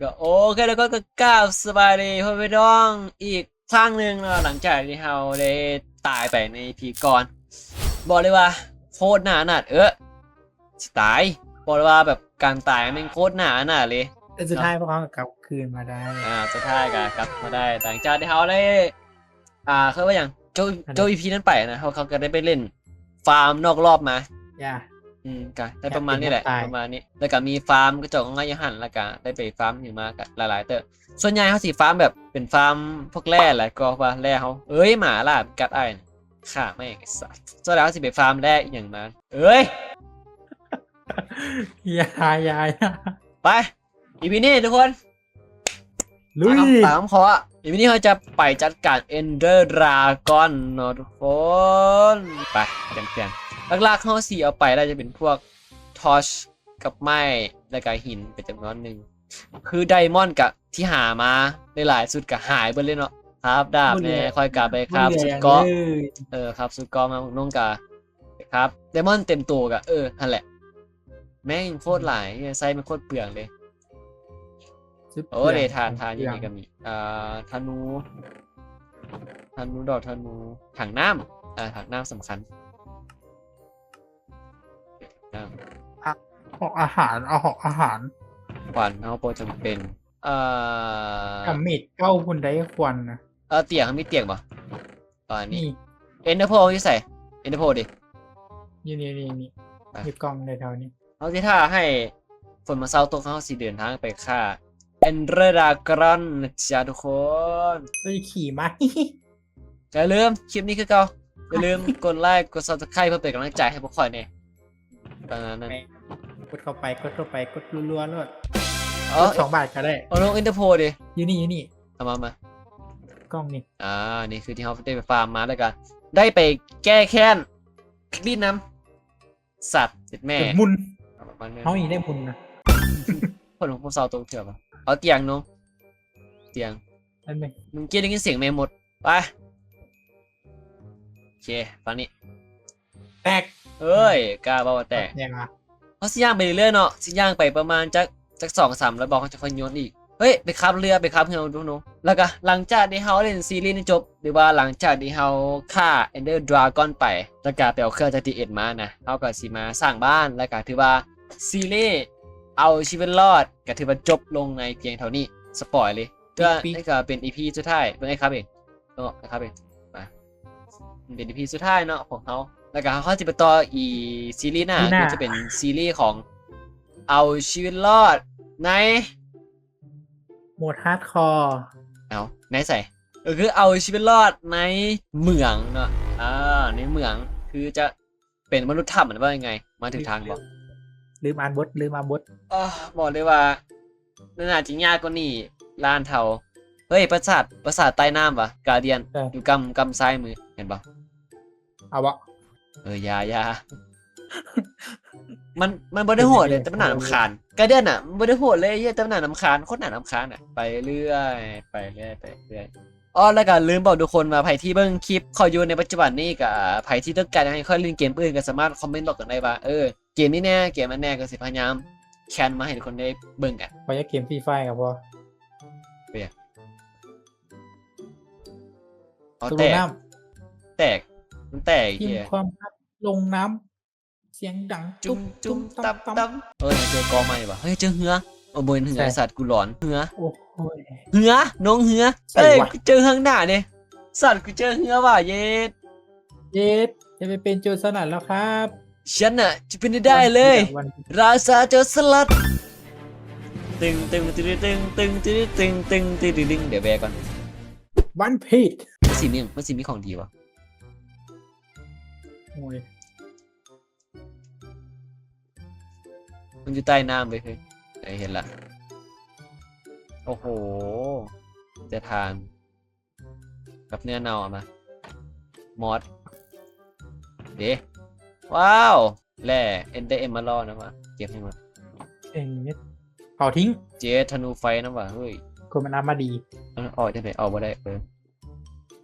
ກໍໂອເຄ ແລ້ວກໍ ກໍກາບສະບາຍດີພໍ່ແມ່ພີ່ນ້ອງອີກຄັ້ງໜຶ່ງເນາະ ຫຼັງຈາກທີ່ເຮົາໄດ້ຕາຍໄປໃນ ອີພີ ກ່ອນ. ບອກເລີຍວ່າໂຄດໜ້າອະນາດ ເອີ ຊິຕາຍ. ບອກເລີຍວ່າແບບການຕາຍແມ່ງໂຄດໜ້າອະນາດເລີຍ. ແຕ່ສຸດທ້າຍພວກເຮົາກໍກັບຄືນມາໄດ້. ອ່າ ສຸດທ້າຍກໍກັບມາໄດ້ ຫຼັງຈາກທີ່ເຮົາໄດ້ ອ່າ ເຂົາເອີ້ນວ່າຫຍັງ ຈົບ ອັນ ຈົບ ອີພີ ນັ້ນໄປນະ ເຮົາ ເຮົາກໍໄດ້ໄປຫຼິ້ນຟາມນອກລອບມາ. ຢ່າ ອືມ ກະໄດ້ປະມານນີ້ແຫຼະ ປະມານນີ້ ແລ້ວກະມີຟາມກະຈອກງາຍຢູ່ຫັ້ນ ແລ້ວກະໄດ້ໄປຟາມຫຍັງມາກະຫຼາຍໆເຕີບ. ສ່ວນໃຫຍ່ເຮົາຊິຟາມແບບເປັນຟາມພວກແຮ່ແຫຼະ ກໍວ່າແຮ່ເຮົາ ເອີຍ ໝາຫຼ້າກັດອ້າຍ ຂ້າແມ່ງໄອ້ສັດ. ສ່ວນໃຫຍ່ເຮົາຊິໄປຟາມແຮ່ອີ່ຫຍັງມາ ເອີຍ ຢ່າ ຢ່າ ຢ່າ ໄປ ອີພີນີ້ທຸກຄົນ ລຸຍ ຕາມ ຕາມຂໍ. ອີພີນີ້ເຮົາຈະໄປຈັດການ Ender Dragon ເນາະທຸກຄົນ. ໄປ ປ່ຽນ ປ່ຽນ. ຫຼັກໆເຮົາຊິເອົາໄປ ໜ້າຈະເປັນພວກ torch ກັບໄມ້ ແລ້ວກະຫີນເປັນຈຳນວນໜຶ່ງ. ຄື diamond ກະທີ່ຫາມາໄດ້ຫຼາຍສຸດກະຫາຍເບິດເລີຍເນາະ. ຄາບດາບແດ່ ຂ້ອຍກະໄປຄາບຊຸດເກາະ ເອີ ຄາບຊຸດເກາະມາ. ນ້ອງກະໄປຄາບ diamond ເຕັມໂຕກະ ເອີ ຫັ້ນແຫຼະ. ແມ່ງໂຄດຫຼາຍ ໃຊ້ມັນໂຄດເປືອງເລີຍ. ໂອ້ ເດ ຖ່ານ ຖ່ານຢູ່ນີ້ກໍມີ ອ່າ ທະນູ ທະນູ ດອກທະນູ ຖັງນ້ຳ ອ່າ ຖັງນ້ຳສຳຄັນ ນ້ຳ ອາ ຫອກອາຫານ ເອົາຫອກອາຫານ ຂວັນເຮົາບໍ່ຈຳເປັນ ເອີ ດາເມດເກົ້າພຸ້ນໃດ ຂວັນນະ. ເອີ ຕຽງ ມີຕຽງບໍ່? ຕອນນີ້ Ender Pearl ຢູ່ໃສ? Ender Pearl ເດ ຢູ່ນີ້ ນີ້ ນີ້ ໄປ ຢູ່ກ່ອງແຖວໆນີ້. ເຮົາຊິຖ້າໃຫ້ຝົນມາເຊົາຕົກ ເຮົາຊິເດີນທາງໄປຂ້າ Ender Dragon ນະຈ໊ະທຸກຄົນ. ເອີຍ ຂີ່ມາ ຢ່າລືມ ຄລິບນີ້ຄືເກົ່າ ຢ່າລືມກົດໄລ ກົດ Subscribe ເພື່ອເປັນກຳລັງໃຈໃຫ້ພວກຂ້ອຍແດ່. ປະມານນັ້ນ ແມ່ນ ກົດເຂົ້າໄປ ກົດເຂົ້າໄປ ກົດລັວໆໂລດ. ເອີ ກົດສອງບາດກໍໄດ້. ເອົາລົງ Ender Pearl ເດ ຢູ່ນີ້ ຢູ່ນີ້ ເອົາມາ ມາ ກ່ອງນີ້. ອ່າ ນີ້ຄືທີ່ເຮົາໄດ້ໄປຟາມມາ ແລ້ວກໍໄດ້ໄປແກ້ແຄ້ນລີ້ນນຳສັດ ເຈັດແມ່ ເປັນມຸນ ເຮົານີ້ໄດ້ມຸນນະ. ຄົນຂອງພວກເຮົາຕົກເທື່ອບໍ່? ເອົາຕຽງໜູ ຕຽງ ອັນນີ້ ເມື່ອກີ້ໄດ້ຍິນສຽງແມ່ມົດ. ໄປ ໂອເຄ ຝັ່ງນີ້ ແຕກ ເອີຍ ກ້າເວົ້າວ່າແຕກ. ແຕກຫຍັງວະ? ເຮົາຊິຍ່າງໄປເລື້ອຍໆເນາະ ຊິຍ່າງໄປປະມານຈັກ ຈັກສອງສາມຮ້ອຍບລັອກ ເຮົາຈະຄ່ອຍໂຍນອີກ. ເຮີ້ຍ ໄປຂັບເຮືອ ໄປຂັບເຮືອດູໜູ. ແລ້ວກະຫຼັງຈາກທີ່ເຮົາຫຼິ້ນຊີຣີນີ້ຈົບ ຫຼືວ່າຫຼັງຈາກທີ່ເຮົາຂ້າ Ender Dragon ໄປ ແລ້ວກະໄປເອົາເຄື່ອງຈາກ ທີເອັດ ມານະ ເຮົາກະຊິມາສ້າງບ້ານ ແລ້ວກະຖືວ່າຊີຣີເອົາຊີວິດລອດ ກະຖືວ່າຈົບລົງໃນພຽງເທົ່ານີ້. ສະປອຍເລີຍ. ນີ້ກະເປັນ ອີພີ ສຸດທ້າຍ ເບິ່ງໄອ້ຄັບເອງ ເນາະ ໄອ້ຄັບເອງ ມາ ມັນເປັນ ອີພີ ສຸດທ້າຍເນາະຂອງເຮົາ ແລ້ວກະເຮົາຊິໄປຕໍ່ອີຊີຣີໜ້າ ຄືຈະເປັນຊີຣີຂອງເອົາຊີວິດລອດໃນໂໝດຮາດຄໍ. ເອົາ ໃນໃສ? ກໍຄືເອົາຊີວິດລອດໃນເມືອງເນາະ ອ່າ ໃນເມືອງ ຄືຈະ ເປັນມະນຸດຖ້ຳ ມັນວ່າຍັງໄງ? ມາຖືກທາງບໍ່? ລືມ ລືມອ່ານບົດ ລືມອ່ານບົດ. ເອີ ບອກເລີຍວ່າໜ້າຈະຍາກກວ່ານີ້ລ້ານເທົ່າ. ເຮີ້ຍ ປາສາດ ປາສາດໃຕ້ນ້ຳຫວາ? Guardian ເອີ ຢູ່ກ້ຳ ກ້ຳຊ້າຍມື ເຫັນບໍ່? ເອົາບໍ່? ເອີ ຢ່າ ຢ່າ ມັນ ມັນບໍ່ໄດ້ໂຫດເດ້ ແຕ່ມັນໜ້າລຳຄານ. Guardian ນະ ມັນບໍ່ໄດ້ໂຫດເລີຍ ເຮີ້ຍ ແຕ່ມັນໜ້າລຳຄານ ໂຄດໜ້າລຳຄານອະ. ໄປເລື້ອຍ ໄປເລື້ອຍ ໄປເລື້ອຍ. ອໍ ແລ້ວກໍລືມບອກທຸກຄົນວ່າ ໃຜທີ່ເບິ່ງຄລິບຂ້ອຍຢູ່ໃນປັດຈຸບັນນີ້ ກໍໃຜທີ່ຕ້ອງການໃຫ້ຂ້ອຍຫຼິ້ນເກມອື່ນ ກໍສາມາດຄອມເມັນບອກກັນໄດ້ວ່າ ເອີ ເກມນີ້ແດ່ ເກມນັ້ນແດ່ ກໍຊິພະຍາຍາມແຄນມາໃຫ້ທຸກຄົນໄດ້ເບິ່ງກັນ. ຂ້ອຍຢາກເກມ Free Fire ກໍພໍ. ເປັນຫຍັງ? ເອົາ ແຕກ ແຕກ ມັນແຕກ ຖິ້ມຄວາມຮັກລົງນ້ຳ. ສຽງດັງ ຈຸ້ມ ຈຸ້ມ ຕຸ້ມ ຕຸ້ມ ຕັບ ຕັບ ຕັບ. ເອີຍ ເຈີກອໄມ້ຫວາ? ເຮີ້ຍ ເຈີເຮືອ. ໂອ້ ບໍ່ແມ່ນເຮືອ ໄອ້ສັດ ກູຫຼອນ. ເຮືອ ໂອ້ຍ ເຮືອ ນ້ອງເຮືອ. ເອີຍ ກູເຈີເຮືອຂ້າງໜ້າເດ້. ສັດ ກູເຈີເຮືອຫວາ. ເຢັດ ເຢັດ ຈະໄປເປັນໂຈນສະລັດແລ້ວຄັບ. ສັນນະ ຈະເປັນໄດ້ເລີຍ ລາຊາໂຈນສະລັດ. ຕຶງ ຕຶງ ຕຶງ ຕຶງ ຕຶງ ຕຶງ ຕຶງ ຕຶງ ຕຶງ ຕຶງ ດຽວແວະກ່ອນ. One Piece ມັນຊິມີ ມັນຊິມີຂອງດີຫວາ? ໂອ້ຍ ມັນຢູ່ໃຕ້ນ້ຳເວີຍ. ເອີຍ ເຫັນລະ. ໂອ້ໂຫ ຈະທານກັບເນື້ອເນົ່າ. ເອົາມາ ມອດເດ້. ວ້າວ ແຮ່ Ender Emerald ນຳຫວາ? ເກັບໃຫ້ໝົດ. ເອີ ເຜົາຖິ້ມ. ເຈັດ ທະນູໄຟນຳຫວາ? ເຮີ້ຍ ຄົນມັນເອົາມາດີ. ເອີ ອອກຈັ່ງໃດ? ອອກບໍ່ໄດ້. ເອີ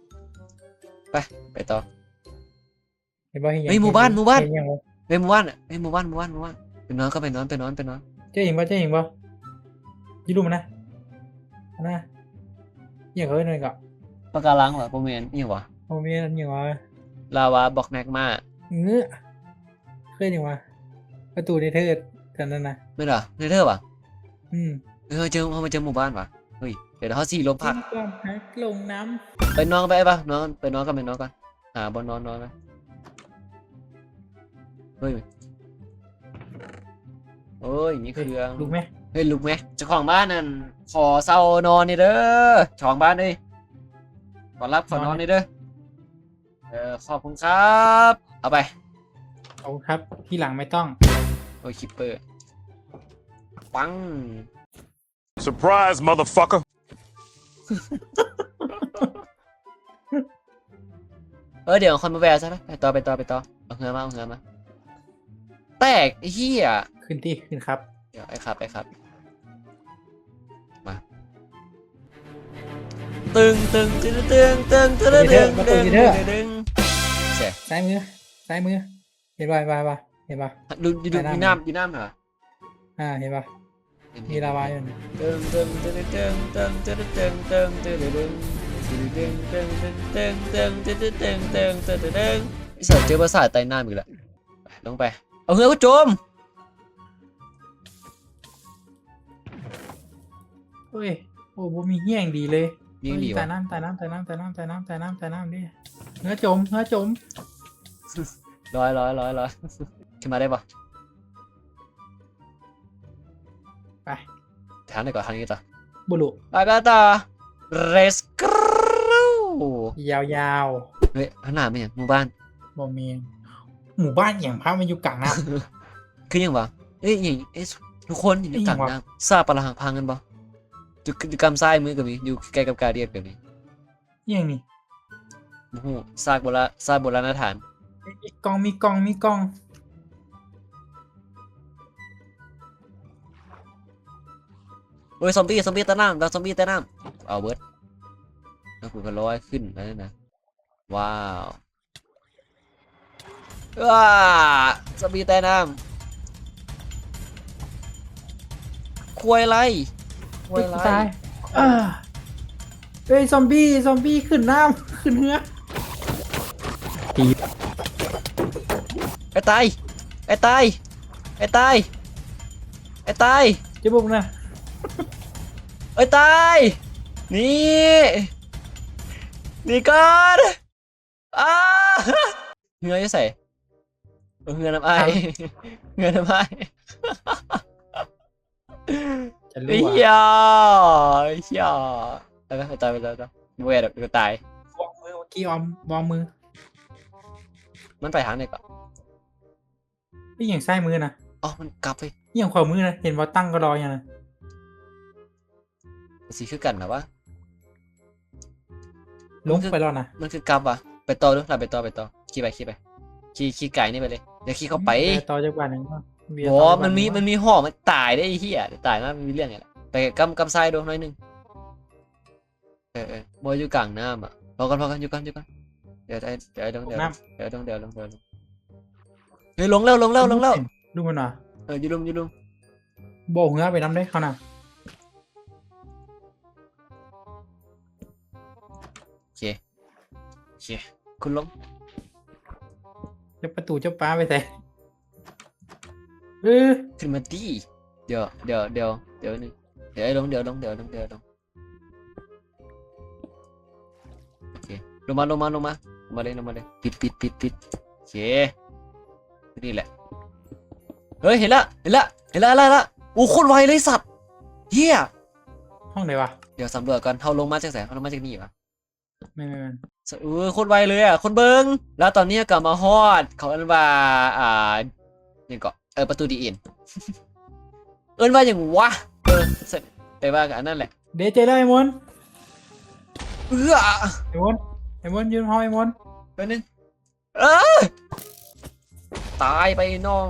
ໄປ ໄປຕໍ່. ເຫັນບໍ່? ເຫັນຫຍັງ? ເຮີ້ຍ ໝູ່ບ້ານ ເຫັນ ໝູ່ບ້ານ ເຫັນຫຍັງບໍ່? ເຮີ້ຍ ໝູ່ບ້ານ ເຮີ້ຍ ໝູ່ບ້ານ ໝູ່ບ້ານ ໝູ່ບ້ານ. ໄປນອນ ກໍໄປນອນ ໄປນອນ ໄປນອນ. ເຈົ້າເຫັນບໍ່? ເຈົ້າເຫັນບໍ່? ຢູ່ລຸ່ມນະ. ນະ ອີ່ຫຍັງເອີ້ນມັນກໍ ປະກາລັງຫວາ? ບໍ່ແມ່ນ ອີ່ຫຍັງຫວາ? ບໍ່ແມ່ນ ອີ່ຫຍັງຫວາ? ລາວາ ບລັອກ ແມັກມາ ເງື້ອ ຄືຫຍັງຫວາ? ປະຕູເນເທີ ອັນນັ້ນນະ ແມ່ນຫວາ? ເນເທີຫວາ? ອືມ ເອີ ເຈີ ເຮົາມາເຈີໝູ່ບ້ານຫວາ? ເຮີ້ຍ ດຽວເຮົາຊິລົງພັກ ຄວາມຮັກລົງນ້ຳ ໄປນອນໄປ ໄປນອນ ໄປນອນກ່ອນ ໄປນອນກ່ອນ ຫາບ່ອນນອນນອນກ່ອນ. ເຮີ້ຍ ໂອ້ຍ ມີເຄື່ອງ ເຮີ້ຍ ລຸກແມ ເຮີ້ຍ ລຸກແມ. ເຈົ້າຂອງບ້ານນັ້ນ ຂໍເຊົ່ານອນແດ່ເດີ ເຈົ້າຂອງບ້ານເອີຍ ຂໍຫຼັບ ຂໍນອນແດ່ເດີ. ເອີ ຂອບຄຸນຄັບ ເອົາໄປ ຂອບຄຸນຄັບ ທີຫຼັງໄມ່ຕ້ອງ. ໂອ້ຍ ຄິບເປີ ປັງ Surprise, motherfucker! ເອີ ດຽວຄ່ອຍມາແວ່ຊະ ໄປຕໍ່ ໄປຕໍ່ ໄປຕໍ່ ເອົາເຮືອມາ ເອົາເຮືອມາ. ແຕກ ໄອ້ເຫຍ ຂຶ້ນຕິ ຂຶ້ນຄັບ ດຽວ ໄອ້ຄັບ ໄອ້ຄັບ ມາ ຕຶງ ຕຶງ ຕຶງ ຕຶງ ຕຶງ ປະຕູນີ້ເດີ ປະຕູນີ້ເດີ ແຊະ ຊ້າຍມື ຊ້າຍມື ເຫັນບໍ່ ເຫັນບໍ່ ເຫັນບໍ່ ຢູ່ ຢູ່ ຢູ່ນ້ຳ ຢູ່ນ້ຳຫັ້ນຫວາ? ອ່າ ເຫັນບໍ່ ເຫັນ ມີລາວາຢູ່ ເຖິງ ເຖິງ ເຖິງ ເຖິງ ເຖິງ ເຖິງ ເຖິງ ເຖິງ ເຖິງ ເຖິງ ເຖິງ ເຖິງ ເຖິງ ເຖິງ ເຖິງ ເຖິງ ເຖິງ ເຈີປາສາດໃຕ້ນ້ຳອີກແລ້ວ. ໄປ ລົງໄປ ເອົາເຮືອກູຈົມ. ໂອ້ຍ ໂອ້ ບໍ່ມີຮຽງດີເລີຍ ມີຫຍັງດີວະ? ຕາຍນ້ຳ ຕາຍນ້ຳ ຕາຍນ້ຳ ຕາຍນ້ຳ ຕາຍນ້ຳ ຕາຍນ້ຳ ຕາຍນ້ຳເດ້ ເຮືອຈົມ ເຮືອຈົມ. ລອຍ ລອຍ ລອຍ ລອຍ ຂຶ້ນມາໄດ້ບໍ່? ໄປ ທາງໃດກ່ອນ? ທາງນີ້ຕໍ່ ບໍ່ຮູ້ ໄປກັນຕໍ່ ເລັດໂກ ຍາວໆ. ເຮີ້ຍ ຂ້າງໜ້າແມ່ນຫຍັງ? ໝູ່ບ້ານ ບໍ່ແມ່ນ ໝູ່ບ້ານອີ່ຫຍັງ? ພາມາຢູ່ກາງນ້ຳ ຄືຫຍັງວະ? ເອີຍ ອີ່ຫຍັງ? ເອີຍ ທຸກຄົນ ຢູ່ກາງນ້ຳ ຊາປະລະຫັງພັງແມ່ນບໍ່? ຢູ່ ຢູ່ກຳຊ້າຍມືກໍມີ ຢູ່ໃກ້ກັບກາດຽນກໍມີ. ອີ່ຫຍັງນີ້? ບໍ່ຮູ້ ຊາກໂບລາ ຊາກໂບລານະຖານ. ມີກ່ອງ ມີກ່ອງ ມີກ່ອງ. ໂອ້ຍ ຊອມບີ້ ຊອມບີ້ໃຕ້ນ້ຳ ຊອມບີ້ໃຕ້ນ້ຳ ເອົາເບີດ. ແລ້ວກູກໍລອຍຂຶ້ນແລ້ວນະ ວ້າວ. ອ້າ ຊອມບີ້ໃຕ້ນ້ຳ ຄວາຍໄລ່ ຄວາຍໄລ່ ຕາຍ. ເອີຍ ຊອມບີ້ ຊອມບີ້ຂຶ້ນນ້ຳ ຂຶ້ນເຮືອ ຕີ ໄອ້ຕາຍ ໄອ້ຕາຍ ໄອ້ຕາຍ ໄອ້ຕາຍ ເຈັບບໍ່ນະ ໄອ້ຕາຍ ໜີ ໜີກ່ອນ. ອ້າ ເຮືອຢູ່ໃສ? ເອີ ເຮືອນຳອ້າຍ ເຮືອນຳອ້າຍ ຈະ ເອີ ເອີ ເອີ ຕາຍ ຕາຍ ຕາຍ ບໍ່ແວ່ດອກ ຕາຍ. ວອງມື ເມື່ອກີ້ອອມ ວອງມື ມັນໄປທາງໃດເກາະ? ອີ່ຫຍັງຊ້າຍມືນະ? ອໍ ມັນກັບເວີຍ. ອີ່ຫຍັງຂວາມືນະ? ເຫັນບໍ່ ຕັ້ງກະດໍຫຍັງນະ? ມັນຊິຄືກັນນະວະ? ລົງໄປແລ້ວນະ. ມັນຄືກັບວະ? ໄປຕໍ່ດູ ລະໄປຕໍ່ ໄປຕໍ່. ຂີ່ໄປ ຂີ່ໄປ. ຂີ່ ຂີ່ກາຍນີ້ໄປເລີຍ. ດຽວຂີ່ເຂົ້າໄປ. ໄປຕໍ່ຈັກບາດໜຶ່ງເນາະ. ບໍ່ ມັນມີ ມັນມີຫໍ ມັນຕາຍເດ້ ໄອ້ເຫຍ. ຕາຍມາ ມັນມີເລື່ອງຫຍັງລະ? ໄປກ້ຳ ກ້ຳຊ້າຍດູໜ້ອຍໜຶ່ງ. ເອີ ເອີ ບໍ່ ຢູ່ກາງນ້ຳອະ. ພໍກ່ອນ ພໍກ່ອນ ຢູ່ກ່ອນ ຢູ່ກ່ອນ. ດຽວ ດຽວ ດຽວລົງ ດຽວລົງ ດຽວລົງ ດຽວລົງ. ເຮີ້ຍ ລົງແລ້ວ ລົງແລ້ວ ລົງແລ້ວ. ລູກມັນຫວາ? ເອີ ຢູ່ລຸ່ມ ຢູ່ລຸ່ມ. ບໍ່ເຮືອໄປນຳເດ້ ເຮົານະ. ໂອເຄ ໂອເຄ ຂຶ້ນລົງ. ຈັບປະຕູ ຈັບປາໄປໃສ? ເອີ ຂຶ້ນມາຕິ. ດຽວ ດຽວ ດຽວ ດຽວໜຶ່ງ. ດຽວລົງ ດຽວລົງ ດຽວລົງ ດຽວລົງ. ໂອເຄ ລົງມາ ລົງມາ ລົງມາ ລົງມາເລີຍ ລົງມາເລີຍ. ປິດ ປິດ ປິດ ປິດ. ໂອເຄ ນີ້ແຫຼະ. ເຮີ້ຍ ເຫັນລະ ເຫັນລະ ເຫັນລະ ເຫັນລະ ເຫັນລະ. ໂອ້ ໂຄດໄວເລີຍສັດ ເຫຍ. ຫ້ອງໃດວະ? ດຽວສຳຫຼວດກ່ອນ. ເຮົາລົງມາຈາກໃສ? ເຮົາລົງມາຈາກນີ້ວະ? ແມ່ນໆໆ. ເອີ ໂຄດໄວເລີຍອະ ຄົນເບິ່ງ. ແລ້ວຕອນນີ້ກໍມາຮອດ ເຂົາເອີ້ນວ່າ ອ່າ ຫຍັງເກາະ? ເອີ ປະຕູດີເອັນ ເອີ້ນວ່າຫຍັງວະ? ເອີ ແຕ່ວ່າກໍອັນນັ້ນແຫຼະ. ເດ ເຈີແລ້ວໄອ້ມົນ. ເອື້ອ ໄອ້ມົນ ໄອ້ມົນ ຢືນເຮົາ ໄອ້ມົນ. ແປັບໜຶ່ງ. ເອີ ຕາຍໄປນ້ອງ.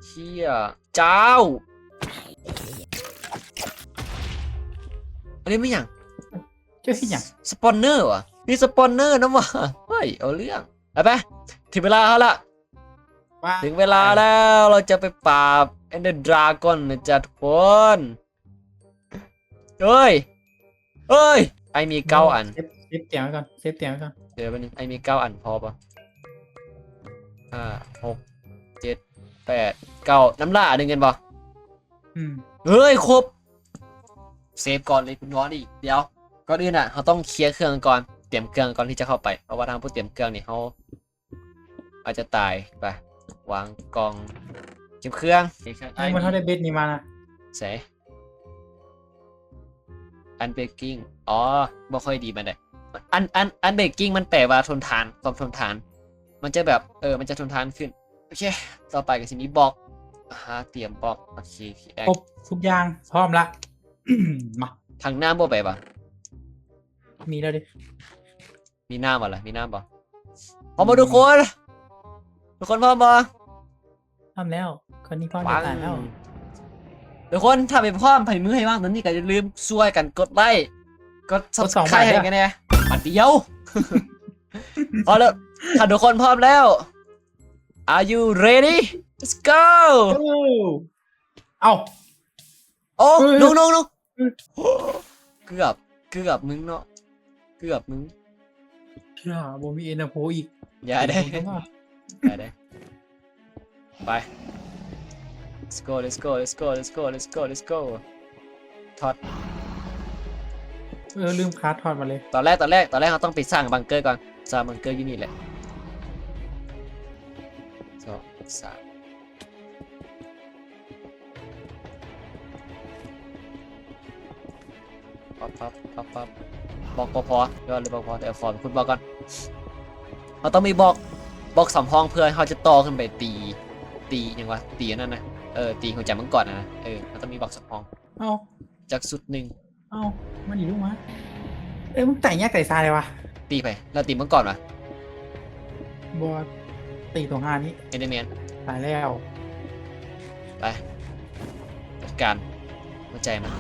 ເຊຍ ເຈົ້າ ອັນນີ້ແມ່ນຫຍັງ? ເຈົ້າເຮັດຫຍັງ? ສະປອນເນີຫວາ? ມີສະປອນເນີນຳຫວາ? ເຮີ້ຍ ເອົາເລື່ອງ. ໄປ ໄປ ເຖິງເວລາເຮົາລະ. ເຖິງເວລາແລ້ວ ເຮົາຈະໄປປາບເອັນເດີດຣາກອນນະຈ໊ະທຸກຄົນ. ເອີຍ ເອີຍ ອ້າຍມີເກົ້າອັນ. ເຊບ ເຊບຕຽງໄວ້ກ່ອນ ເຊບຕຽງໄວ້ກ່ອນ. ດຽວແປັບໜຶ່ງ ອ້າຍມີເກົ້າອັນ ພໍບໍ່? ຫ້າ ຫົກ ເຈັດ ແປດ ເກົ້າ ນ້ຳຫຼ້າອັນໜຶ່ງແມ່ນບໍ່? ອືມ ເຮີ້ຍ ຄົບ. ເຊບກ່ອນເລີຍ ຄຸນນອນອີກ. ດຽວ ກ່ອນອື່ນນະ ເຮົາຕ້ອງເຄຍເຄື່ອງກ່ອນ ຕຽມເຄື່ອງກ່ອນທີ່ຈະເຂົ້າໄປ ເພາະວ່າຖ້າເຮົາບໍ່ຕຽມເຄື່ອງນີ້ ເຮົາອາດຈະຕາຍ. ໄປ ວາງກ່ອງ ເກັບເຄື່ອງ. ເອີ ມັນ ເຮົາໄດ້ເບັດນີ້ມານະ. ໃສ? ອັນເບກກິ້ງ ອໍ ບໍ່ຄ່ອຍດີປານໃດ. ອັນ ອັນ ອັນເບກກິ້ງ ມັນແປວ່າທົນທານ ຄວາມທົນທານ ມັນຈະແບບ ເອີ ມັນຈະທົນທານຂຶ້ນ. ໂອເຄ ຕໍ່ໄປກໍຊິມີບລັອກ. ຫາຕຽມບລັອກ. ໂອເຄ ໂອເຄ ຄົບທຸກຢ່າງ ພ້ອມລະ. ມາ ຖັງນ້ຳບໍ່ໄປວະ? ມີແລ້ວເດ້. ມີນ້ຳບໍ່ລະ? ມີນ້ຳບໍ່? ພ້ອມບໍ່ທຸກຄົນ? ທຸກຄົນພ້ອມບໍ່? ພ້ອມແລ້ວ. ຄົນນີ້ພ້ອມຈະຕາຍແລ້ວ. ທຸກຄົນ ຖ້າໄປພ້ອມ ໃຜມືໃຫ້ວ່າງຕອນນີ້ ກໍຢ່າລືມຊ່ວຍກັນກົດໄລ້ ກົດ Subscribe ໃຫ້ກັນແດ່ ບາດດຽວ. ເອົາລະ ຖ້າທຸກຄົນພ້ອມແລ້ວ Are you ready? Let's go! ເອົ້າ ໂອ້ ເອີຍ ນ້ອງໆ ເກືອບ ເກືອບມຶງເນາະ ເກືອບມຶງ. ເຊື່ອ ບໍ່ມີເອັນໂຟອີກ. ຢ່າເດ້ ຢ່າເດ້. ໄປ Let's go, let's go, let's go, let's go, let's go, let's go. ຖອດ ເອີ ລືມຄາຖອດມາເລີຍ. ຕອນແລກ ຕອນແລກ ຕອນແລກເຮົາຕ້ອງໄປສ້າງບັງເກີກ່ອນ. ສ້າງບັງເກີຢູ່ນີ້ແຫຼະ. ສອງ ສາມ ປັບ ປັບ ປັບ ປັບ. ບລັອກບໍ່ພໍ ຍອດເລີຍ ບໍ່ພໍ. ດຽວຂໍໄປຂຸດບລັອກກ່ອນ. ເຮົາຕ້ອງມີບລັອກ ບລັອກສຳຮອງ ເພື່ອເຮົາຈະຕໍ່ຂຶ້ນໄປຕີ ຕີຫຍັງວະ ຕີອັນນັ້ນນະ. ເອີ ຕີຫົວໃຈມັງກອນນະ. ເອີ ເຮົາຕ້ອງມີບລັອກສຳຮອງ. ເອົ້າ ຈັກຊຸດໜຶ່ງ. ເອົ້າ ມັນອີກລົງມາ. ເອີ ມຶງໄຕ່ຍາກໄຕ່ຊາແທ້ວະ. ຕີໃຜ? ລາວຕີມັງກອນວະ? ບໍ່ ຕີຕົງຫານີ້ ເອັນເດີແມນ. ຕາຍແລ້ວ. ໄປ ຈັດການຫົວໃຈມັນ.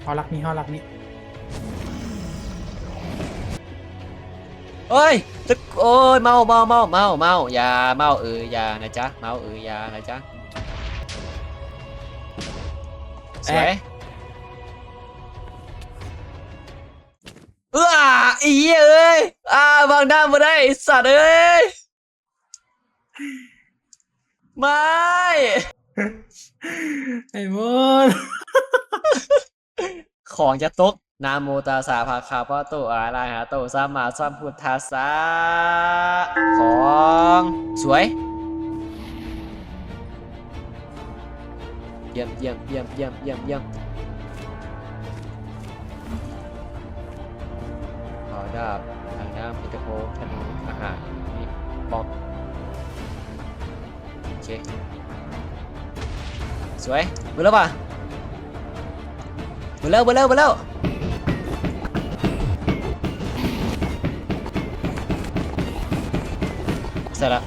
ເຮົາລັກນີ້ ເຮົາລັກນີ້. ໂອ້ຍ ໂອ້ຍ ເມົາ ເມົາ ເມົາ ເມົາ ເມົາ ຢ່າ ເມົາ ເອີ ຢ່ານະຈ໊ະ ເມົາ ເອີ ຢ່ານະຈ໊ະ. ສວຍ ເອະ ເອື້ອ ອີເອີຍ ອາ ວາງນ້ຳບໍ່ໄດ້ ໄອ້ສັດເອີຍ. ໄມ່ ໄອ້ມົນ ຂອງຈະຕົກ. ນະໂມຕັດສະ ພະຄະວະໂຕ ອະຣະຫະໂຕ ສຳມາສຳພຸດທັດສະ. ຂອງ ສວຍ. ຢ້ຽມ ຢ້ຽມ ຢ້ຽມ. ເອົາດາບ ຖັງນ້ຳ ເປັນຕະໂພ ທະນູ ອາຫານ ມີບລັອກ. ໂອເຄ ສວຍ. ເບິດແລ້ວຫວາ? ເບິດແລ້ວ ເບິດແລ້ວ ເບິດແລ້ວ. ໃສ່ລະ.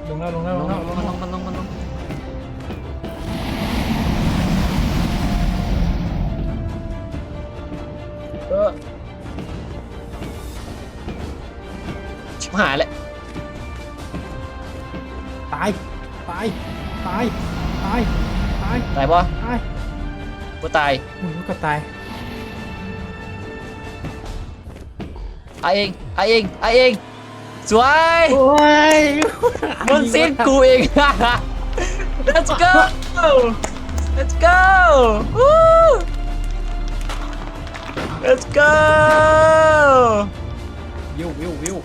ລົງແລ້ວ ລົງແລ້ວ ລົງແລ້ວ ລົງແລ້ວ ລົງແລ້ວ ລົງ ລົງ ລົງ ລົງ. ເອີ ຊິບຫາຍແລ້ວ. ຕາຍ ຕາຍ ຕາຍ ຕາຍ ຕາຍ ຕາຍບໍ່? ຕາຍ ບໍ່ຕາຍ. ໂອ້ຍ ມັນກໍຕາຍ. ອາເອງ ອາເອງ ອາເອງ. ສວຍ. ໂອ້ຍ ມຶງຊິດກູເອງ. Let's go. Let's go. Woo. Let's go. ວິວ ວິວ ວິວ.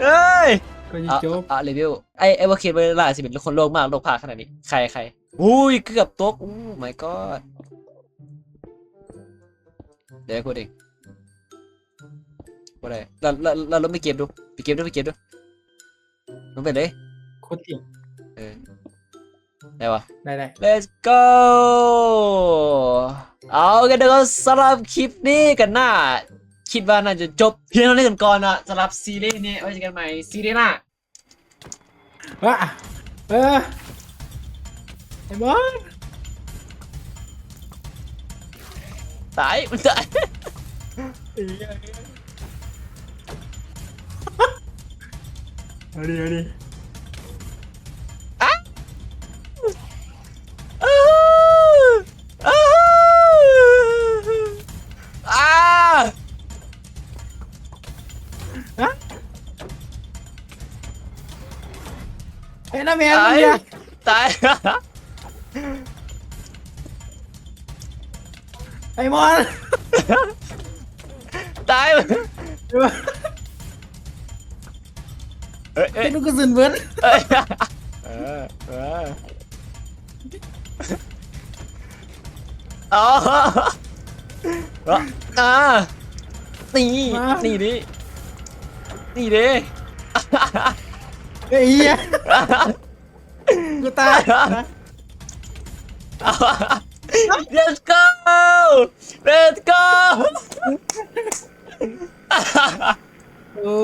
ເອີຍ ກໍຊິຈົບ ເອົາ ເອົາ ເລເວວ. ໄອ້ ໄອ້ບໍ່ຄິດວ່າລາຊິເປັນຄົນໂລກມາກ ໂລກພາກຂະໜາດນີ້. ໃຄ ໃຄ. ໂອ້ຍ ເກືອບຕົກ. Oh my god. ດຽວກູເອງ ບໍ່ໄດ້. ລະ ລະ ລະລົງໄປເກັບດູ ໄປເກັບດູ ໄປເກັບດູ. ລົງໄປເລີຍ. ໂຄດເກັ່ງ. ເອີ ໄດ້ວະ? ໄດ້ ໄດ້. Let's go. ເອົາ ກັນເດີ ສຳລັບຄລິບນີ້ກໍໜ້າ ຄິດວ່າໜ້າຈະຈົບພຽງເທົ່ານີ້ກັນກ່ອນນະ ສຳລັບຊີຣີນີ້. ໄວ້ເຈີກັນໃໝ່ຊີຣີໜ້າ. ອະ ເອີ ໄອ້ບອນ ຕາຍ ມັນຕາຍ. ເອົາດິ ເອົາດິ. ເຮັດນະແມ່ນ ຕາຍ ຕາຍ ໄອ້ມອນ ຕາຍ ເອີຍ ເອີຍ ເຮັດລູກກະສຸນເບິດ ເອີຍ ເອີ ເອີ ອໍ ອາ ນີ້ ມາ ນີ້ດິ ນີ້ເດ້ ເອີຍ ເຮີ້ຍ ກູຕາຍ Let's go Let's go ໂອ້